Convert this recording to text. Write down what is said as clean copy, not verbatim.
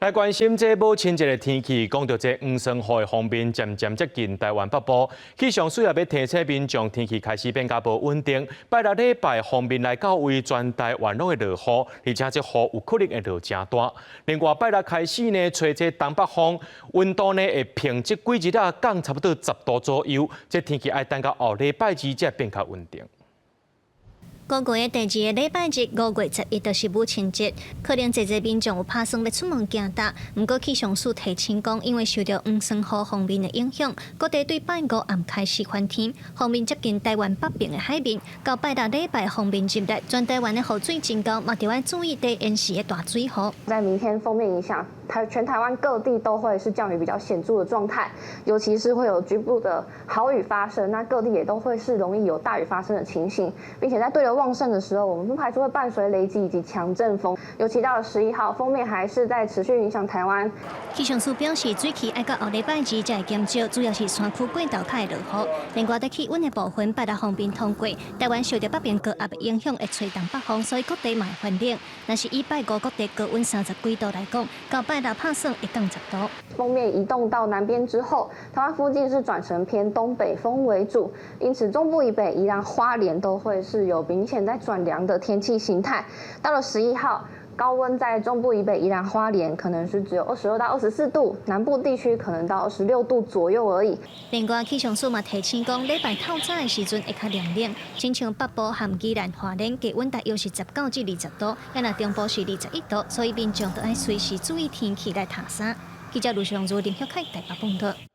來關心這母親節的天氣，講著這黃酸雨的鋒面漸漸接近台灣北部，氣象署也欲提醒民眾天氣開始變較無穩定。拜六禮拜鋒面來到位，全台灣攏會落雨，而且這雨有可能會落誠大。另外拜六開始呢，吹這東北風，溫度呢會平這幾日仔降差不多10度左右。這天氣愛等到後禮拜二才變較穩定。五月的第二个禮拜日，5月11，就是母親節，可能濟濟民眾有拍算欲出門行搭。毋過氣象署提醒講，因為受著黃酸雨鋒面的影響，各地對拜五暗開始翻天，鋒面接近台灣北邊的海面，到拜六禮拜鋒面入來，全台灣的雨水真高，嘛著愛注意佇延時的大水雨。在明天鋒面影響，全台灣各地都會是降雨比較顯著的狀態，尤其是會有局部的豪雨發生，那各地也都會是容易有大雨發生的情形，並且在對流旺盛的時候，我們不排除會伴隨雷擊以及強陣風。尤其到了11號，鋒面還是在持續影響台灣。氣象署表示，水氣愛到後禮拜二才會減少，主要是山區過頭較會落雨。另外，佇氣溫的部分，拜六鋒面通過，台灣受著北邊高壓的影響，會吹東北風，所以各地嘛會寒冷。若是以拜五各地高溫30幾度來講，到拜六拍算會降10度。鋒面移動到南邊之後，台灣附近是轉成偏東北風為主，因此中部以北、宜蘭花蓮都會是有明顯在轉涼的天氣形態。到了11號，高溫在中部以北、宜蘭花蓮可能是只有22到24度，南部地區可能到26度左右而已。另外，氣象署嘛提醒講，禮拜透早的時陣會較涼冷，親像北部和宜蘭花蓮低溫大約是19至20度，啊若中部是21度，所以民眾著愛隨時注意天氣來疊衫。記者盧尚如、林曉凱台北報導。